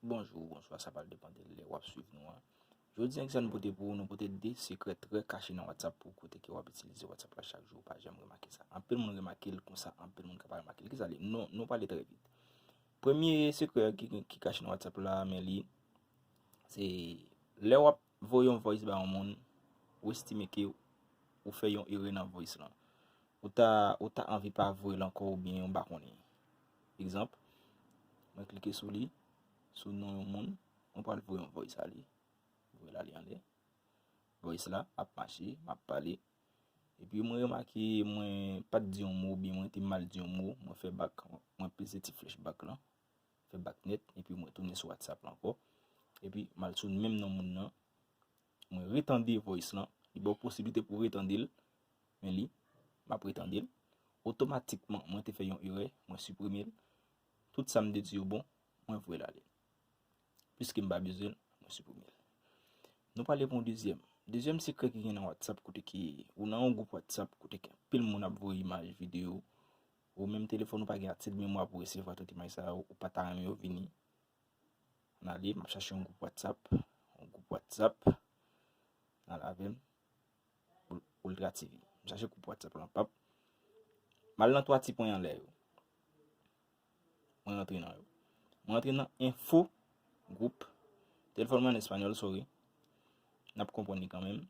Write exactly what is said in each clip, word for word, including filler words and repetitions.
Bonjou, bonswa, sa pral depann de lè w ap swiv nou an. Jodi a, kisa nou pote pou ou? Nou pote de sekrè trè kache nan WhatsApp pou kote ke w ap itilize WhatsApp la chak jou, ou pa janm remake sa. Anpil moun remake l konsa, anpil moun ka pa remake l. Kisa l ye? Nou, nou pale trè vit. Premye sekrè ki, ki kache nan WhatsApp la, men li, se lè w ap voye yon voice ba yon moun, ou estime ke ou fè yon erè nan voice lan. Ou ta, ou ta anvi pa voye l ankò oubyen ou pa konnen. Egzanp, mwen klike sou li, sou non yon moun, mwen pral voye yon voice a li. Voye l ale anlè. Voice la ap mache, m ap pale. Epi mwen remake mwen pa t di yon mo oubyen mwen te mal di yon mo, mwen fè back, mwen peze ti flèch back lan, fè back nèt, epi mwen tounen sou WhatsApp la ankò. Epi m al sou menm non moun nan, mwen retande voice lan, li ba w posiblite pou w retande l, men li, m ap retande l. Otomatikman, mwen te fè yon erè, mwen siprime l. Tout sa m te di yo bon, mwen voye l ale. Piske m pa bezwen l, mwen siprime l. Nou pale pou yon dezyèm. Dezyèm sekrè ki gen nan WhatsApp kote ke ou nan yon gwoup WhatsApp kote ke anpil moun ap voye imaj, videyo, ou menm telefòn ou pa gen ase de memwa pou resevwa tout imaj sa yo, ou pa ta renmen yo vini. Ann ale, m ap chache yon gwoup WhatsApp, yon gwoup WhatsApp, ann ale avè m, Ul-, Ultra T V. M chache gwoup WhatsApp lan, pap. M al nan twa ti pwen anlè yo. Mwen rantre nan yo. Mwen rantre nan enfo gwoup. Telefòn mwen an espanyòl, sorry. N ap konprann li kanmenm.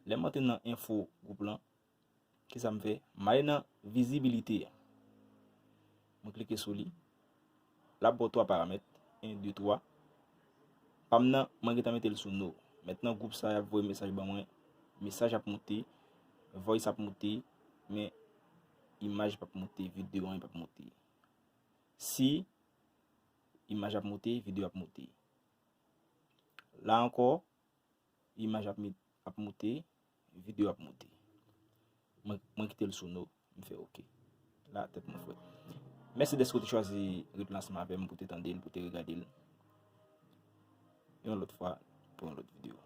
Lè m antre nan enfo gwoup lan, kisa m fè? M ale nan vizibilite a. Mwen klike sou li. L ap ba w twa paramèt. En, de, twa. Pa m nan, mwen gentan mete l sou no. Mentnan, gwoup sa y ap voye mesaj ban mwen. Mesaj ap moute. Voice ap moute. Men imaj p ap moute. Videyo anyen p ap moute. Si imaj ap moute, videyo ap moute. La ankò, imaj ap, ap moute, videyo ap moute. Mwen, mwen kite l sou no, m fè oke. La, tèt mwen frèt. Mèsi dèske w te chwazi ret ansanm avè m pou te tande l, pou te regade l. Yon lòt fwa, pou yon lòt videyo.